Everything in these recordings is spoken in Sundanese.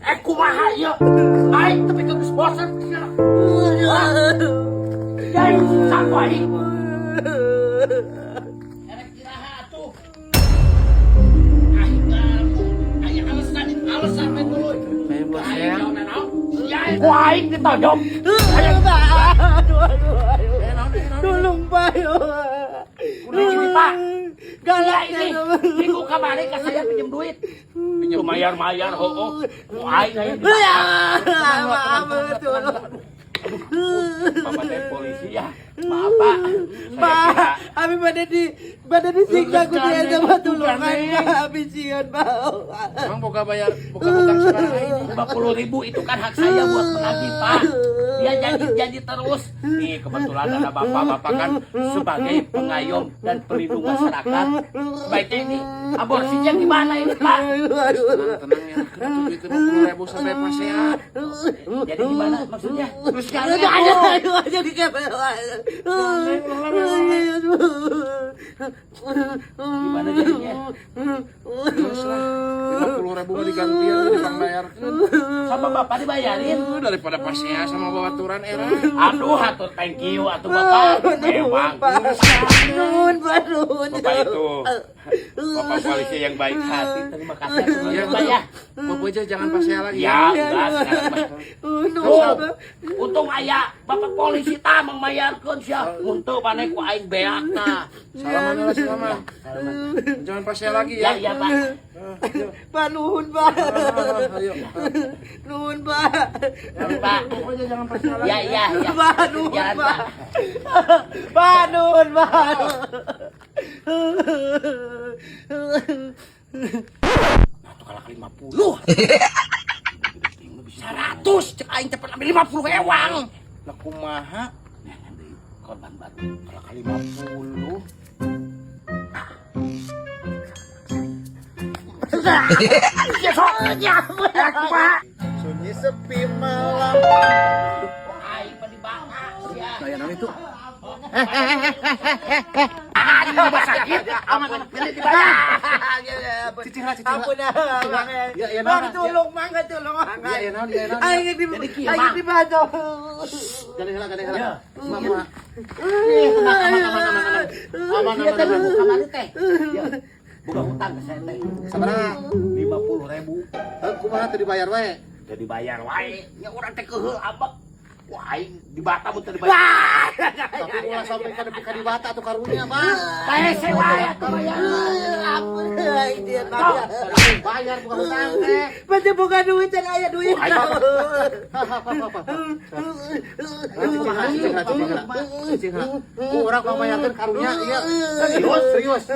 Eh, kumaha ieu? Aing tapi geus bosen sia. Jadi susah ku aing. Erek iraha atuh? Aing aya alasan, alasan we tuluy. Saya bos Aing ya. naon naon? Sia ku aing ditojong. Aduh, aduh, aduh, aduh. Tolong, Pak. Udah gini, Pak. Galak Iya ini, minggu kemarin ke saya pinjam duit. Pinjam. Mayar-mayar, oh. Ku aing aya di Ya, maaf, tolong. Bapak teh polisi ya. Maaf, Pak. Saya Pak, kira abi pada disiksa ku dia sama tulungan, Neng. Pak. Abi sieun, Pak. Emang boga bayar, boga hutang sabaraha ini? 50 ribu itu kan hak saya buat menagih, Pak. Dia janji-janji terus. Nih, kebetulan ada bapak-bapak kan sebagai pengayom dan pelindung masyarakat. Sebaiknya ini aborsinya gimana ini, Pak? Aduh, aduh. Tenang, tenang ya. Duit 50 ribu sampai pasea. Jadi gimana maksudnya? Terus Aduh, jangan. aduh, aduh, aduh, Gimana jadinya? Terus lah. 50 ribu mah digantian jadi pangbayarkeun. Sama bapak dibayarin. Daripada pasea sama babaturan era. Aduh, atuh thank you atuh bapak. Memang Pak. Nuhun, Pak, nuhun. Bapak itu bapak polisi yang baik hati. Terima kasih atuh, Ya, Bapak ya. Bapak aja jangan pasea lagi. Ya, enggak sekarang mah. Nuhun, Tuh, Pak. untung aya bapak polisi tah mangmayarkeun sia. Mun teu maneh ku aing beak tah. Salaman lah, salaman. Jangan pasea lagi Ya, ya. ya, Pak. Pak, nuhun, Pak. Ayo. Nuhun, Pak. Pak. Pokoknya jangan pasea lagi. Ya. Pak, nuhun, Jalan, Pak. Pak. Pak, nuhun, Pak. Nah, tuh kalah 50. 100 cek aing cepet ambil 50 ewang. Lah, kumaha? Nah, deui korban baru. Kalau kali 50. Ya sok ya, kumaha? Sunyi sepi malam. Aing mah dibangga sia. Kayak naon itu? Ah, di rumah sakit. Aman, pilih dibayar. Cicing lah, cicing lah. Ampun, Bang. Ya, ya, Bang, naon, tolong, Bang, tolong, Bang. Ya, ya, naon, ya, naon. Aing di Jadi kieu, aing Bang. dibantu. Gade heula, gade heula. Ya. Mama. Aman, aman, aman, aman. Aman, Iya aman, teh aman. kamari teh. Ya. Boga hutang ke saya teh. Sabaraha? 50 ribu. Heuh, kumaha teu dibayar wae? Jadi bayar wae. Nya urang teh keuheul abek. Wah, aing dibata mun teu dibayar. Tapi ulah sampai ka nepi ka dibata atuh karunya, Bang. Hese wae atuh bayar. Ampun, aing dia bayar. Bayar bukan hutang teh. Pasti bukan duit, can aya duit. Cicing heula, cicing heula, cicing heula. Cicing heula. Ku urang pangbayarkeun karunya ieu. Serius? Serius.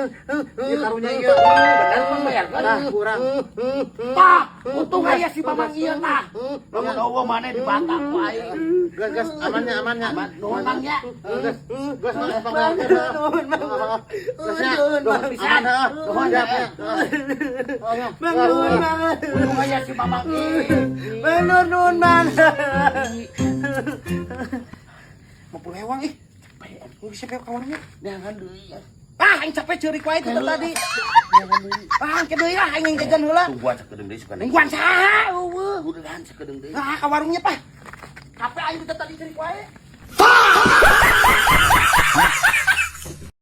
Ieu karunya ieu. Bener pangbayarkeun? Tah, ku urang. Tah, untung aya si Mamang ieu tah. Lamun euweuh maneh dibata ku aing. Gas, gas, amannya, amannya. Aman, nuhun Mang ya. Gas, gas, gas, pangbayarkeun. Nuhun, Bang. Gas nya. Nuhun, Bang. Aman, heeh. Nuhun, Siap, ya. ya. Bang, nuhun, Bang. Untung aya si Mamang ieu. Bang, nuhun, nuhun, Bang. 50 ewang ih. Capek. Lu bisa kayak kawannya. Jangan deui ya. Ah, aing capek ceurik wae itu tadi. Ah, ke deui lah aing yang jajan heula. Tungguan sakedeung deui suka. Nungguan saha eueuh. Udahan sakedeung deui. Ah, ka warungnya, Pak. Capek aing teh tadi ceurik wae.